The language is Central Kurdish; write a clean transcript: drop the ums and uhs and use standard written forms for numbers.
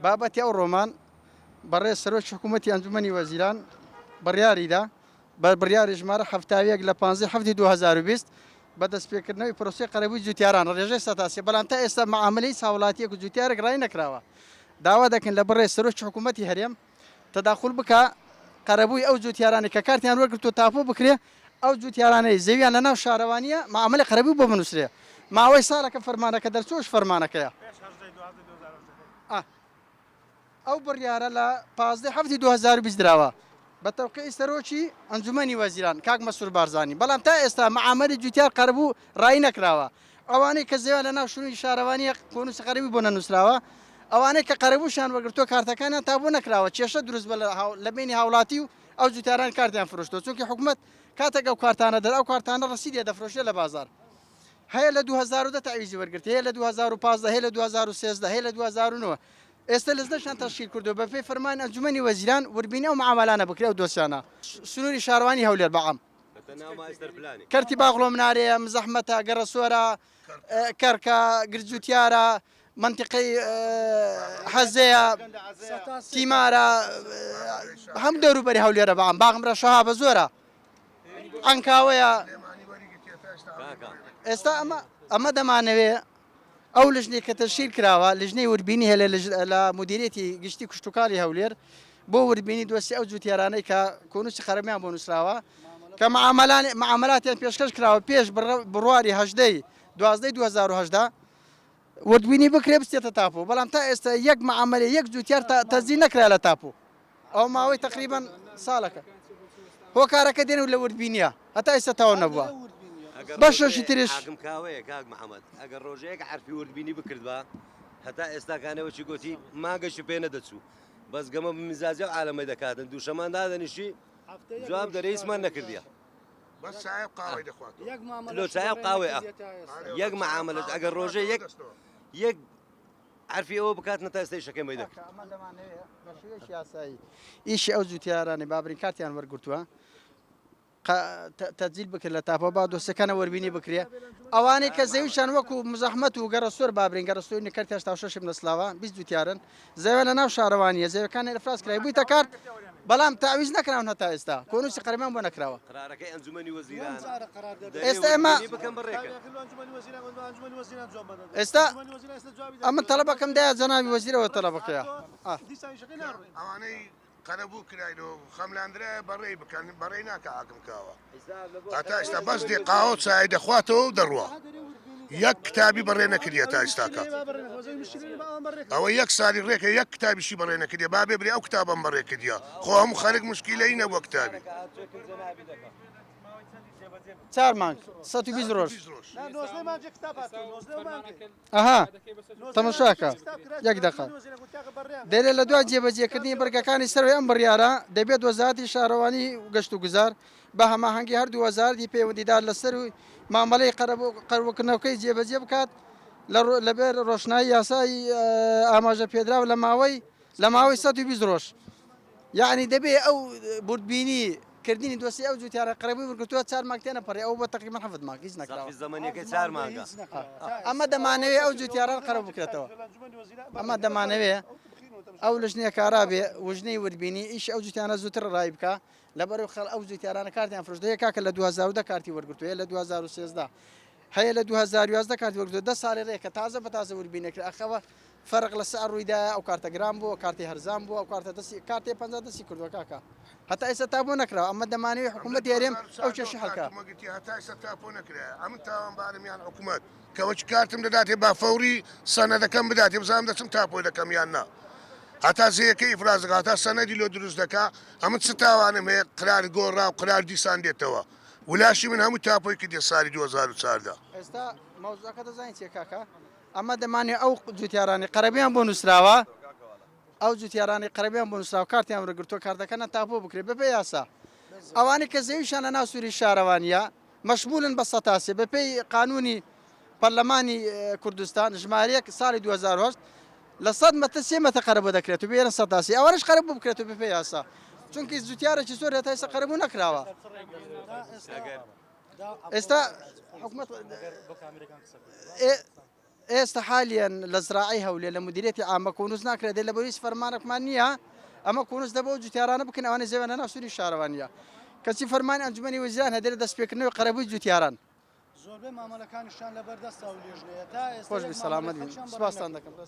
بابەتی ئەوڕۆمان بەڕێز سەرۆکی حکوومەتی ئەنجومەنی وەزیران بڕیاریدا بە بڕیاری ژمارە 71 لە 15 هەفتی 2020 بە دەستپێکردنەوەی پرۆسەی قەرەبووی جوتیاران ڕێژەی 3%، بەڵام تا ئێستا مەعامەلەی هاوڵاتیەک و جوتیارێک ڕای نەکراوە. داوا دەکەین لە بەڕێز سەرۆکی حکوومەتی هەرێم تەداخول بکا قەرەبووی ئەو جوتیارانەی کە کارتیان وەرگرتووە تاپۆ بکرێ، ئەو جوتیارانەی زەویان لە ناو شارەوانییە مەعامەلەی قەرەبووی بۆ بنووسرێ. ماوەی ساڵێکە فەرمانەکە دەرچووەش فەرمانەکەیە. ئەو بڕیارە لە 15 حەفتی 2020 دراوە بە تەوقیعی سەرۆکی ئەنجومەنی وەزیران کاک مەسرور بارزانی، بەڵام تا ئێستا مەعامەلی جوتیار قەرەبوو ڕایی نەکراوە. ئەوانەی کە زەویان لە ناو شوێنی شارەوانییە کۆنووسی قەرەبووی بۆ نەنووسراوە، ئەوانەی کە قەرەبووشیان وەرگرتووە کارتەکانیان تابۆ نەکراوە، کێشە دروست بووە لە بەینی هاوڵاتی و ئەو جوتیاران کارتیان فرۆشتووە، چونکە حکومەت کاتێک ئەو کارتانە دەدا ئەو کارتانە ڕەسیدیە دەفرۆشرێت لە بازاڕ. هەیە لە 2010 تەعویزی وەرگرت، هەیە لە 2015، هەیە لە 2013، هەیە لە 2009. ئێستا لجنەشیان تەشکیل کردووە بەپێی فەرمانی ئەنجومەنی وەزیران وردبینی ئەو معامەلانە بکرێ ئەو دۆسیانە. سنووری شارەوانی هەولێر بە عام. کەرتی باغڵۆ منارەیە، مزەحمەتە، گەڕەسۆرە، کەرکە، گرجوتیارە، مەنتیقەی حەزەیە، تیمارە، هەموو دەوروبەری هەولێرە بە عام. باغمرە شەهابە زۆرە. عەنکاوەیە. ئێستا ئەمە ئەمە دەمانەوێ ئەو لژنەی کە تەشکیل کراوە لژنەی وردبینی هەیە لە مدیریەتی گشتی کشتوکاڵی هەولێر بۆ وردبینی دۆسی ئەو جوتیارانەی کە کۆنوسی قەرەبوویان بۆ نووسراوە کە معاملاتیان پێشکەش کراوە پێش بڕواری هەژدەی دوازدەی 2018 وردبینی بکرێ بچێتە تاپۆ بەڵام تا ئێستا یەک معاملە یەک جوتیار تەزی نەکرا لە تاپۆ ئەو ماوەی تقریبا ساڵەکە هۆکارەکە دێن و لە وردبینیە هەتا ئێستا تەواو نەبووە بەشەشی تریش حاکم کاوەیە کاک محەممەد ئەگەر ڕۆژەیەک عەرفی وردبینی بکردبا هەتا ئێستاکانەوە چی گۆتی مانگەشی پێ نەدەچوو بەس گەمە بە میزاجی ئەو عالەمەی دەکاتن دووشەمان دادەنیشی جواب دەرێ هیچمان نەکردیە بەس چایە و قاوەی دەخواتەوە لۆ چایە و قاوەیە یەک معاملەت ئەگەر ڕۆژێ یەک یەک عەرفی ئەوە بکات نە تا ئێستا ئیشەکەی مەی دەکرد. کاکە ئەمە دەمانەوێ بە شێوەیەکی یاسایی ئیشی ئەو جوتیارانەی بابرین کارتیان وەرگرتووە تەجیل بکرێت لە تاپۆ با دۆسیەکانە وەربینی بکرێ ئەوانەی کە زەویشان وەکو مزەحمەت و گەڕەسۆر بابرین گەڕەسۆری کەرتی 86 بنەسلاوە 20 جوتیارن زەویان لە ناو شارەوانیە زەویەکانی ئەفراز کرای بوویتە کارت بەڵام تاویز نەکراون هەتا ئێستا کۆنوسی قەرەبوویان بۆ نەکراوە. قرارەکەی ئەنجومەنی وەزیران ئێستا ئێمە ئێستا ئەمن تەڵەبەکەم دایە جەنابی وەزیرەوە تەڵەبەکەیە. ئەوانەی قەرەبوو کراین و خەملاندرایە بەڕێی بکەن بەڕێی ناکا حاکم کاوە هەتا ئێستا بەس دێ قاوە و چای دەخواتەوە و دەڕوا یەک کتابی بەڕێ نەکردیە تا ئێستاکە ئەوە یەک سالی ڕێکە یەک کتابیشی بەڕێ نەکردیە با بێ برێ ئەو کتابم بەڕێ کردیە خۆ هەموو خەرک مشکیلەی نەبووە کتابی چار مانگ 120 ڕۆژ ئەها تەمەشاکە یەک دەقە دەرێ لە دوای جێبەجێکردنی بڕگەکانی سەروی ئەم بڕیارە دەبێت وەزارەتی شارەوانی و گەشت و گوزار بە هەماهەنگی هەردوو وەزارەتی پەیوەندیدار لەسەر و مامەڵەی قەرەبووکردنەوەکەی جێبەجێ بکات لەبەر ڕۆشنایی یاسای ئاماژە پێدراو لە ماوەی لە ماوەی 120 ڕۆژ یعنی دەبێ ئەو بردبینی کردنی دۆسیەی ئەو جوتیارە قەرەبووی وەرگرتووە چار مانگ تێنەپەڕی ئەوە بۆ تەقریبەن حەفت مانگ هیچ نەکراوە. زەرفی زەمەنیەکەی چار مانگە. ئەمە دەمانەوێ ئەو جوتیاران قەرەبوو بکرێتەوە. ئەمە دەمانەوێ ئەو لژنەیە کارا بێ وژنەی وردبینی ئیشی ئەو جوتیانە زووتر ڕای بکا لەبەرەوەی خەڵ ئەو جوتیارانە کارتیان فرۆشتووە هەیە کاکە لە 2010 کارتی وەرگرتووە هەیە لە 2013 هەیە لە 2011 کارتی وەرگرتووە دە ساڵی ڕێکە تازە بە تازە وردبینەکرێ ئەخەوە فەرق لە سعر ڕوویدایە ئەو کارتە گران بووە کارتی هەرزان بووە ئەو کارتە دەستی کارتێ 50 دەستی کردووە کاکە هەتا ئێستا تابۆ نەکراوە ئەمە دەمانەوێ حکوومەتی هەرێم ئەو کێشە حەل کا. هەتا ئێستا تاپۆ نەکرایە ئەمن تاوانبارم یان حکوومەت کە وەکی کارتم دەداتێ با فەوری سەنەدەکەم بداتێ بزانم دەچم تاپۆی دەکەم یان نا هەتا زێیەکەی ئیفراز دەکا هەتا سەنەدی لۆ دروست دەکا ئەمن چ تاوانم هەیە قرار گۆڕا و قرار دیسان دێتەوە ولاشی من هەموو تاپۆی کردیە سالی 2014. ئێستا مەوزوعەکە دەزانی چیە کاکە ئەمە دەمانێ ئەو جوتیارانەی قەرەبیان بۆ نووسراوە ئەو جوتیارانەی قەرەبیان بۆ نووسراوە کارتیان وەرگرتووە کارتەکانیان تاپۆ بکرێت بەپێی یاسا ئەوانەی کە زەویشیان لە ناو سووری شارەوانییە مەشمولن بە سەتاسێ بەپێی قانونی پەرلەمانی کوردستان ژمارەیەک ساڵی 2008 لە 100 مەتر سێ مەتر قەرەبوو دەکرێت و بێرە سەتاسی ئەوانش قەرەبوو بکرێت و بەپێی یاسا چونکی جوتیارێکی زۆر هەتا ئێستا قەرەبوو نەکراوە ئێستا حکومەت. ئێستا حالیەن لە زراعەی هەولێر لە مدیریەتی عامە کۆنووس ناکرێت دێ لەبەر هیچ فەرمانێکمان نییە ئەمە کۆنووس دەبۆ ئەو جوتیارانە بکەن ئەوانەی زەویان لەناو سنووری شارەوانییە کەچی فەرمانی ئەنجومەنی وەزیران هەیە دێ دەستپێکردنەوەی قەرەبووی جوتیاران. زۆربەی مامەلەکانیشتان لەبەردەستە ئەو لێژنەیە تا ئێستا خۆش یەک بی مامەلەی سەلامەت بین خەڵکیان بەڕێ سوپاستان نەکردووە. دەکەم.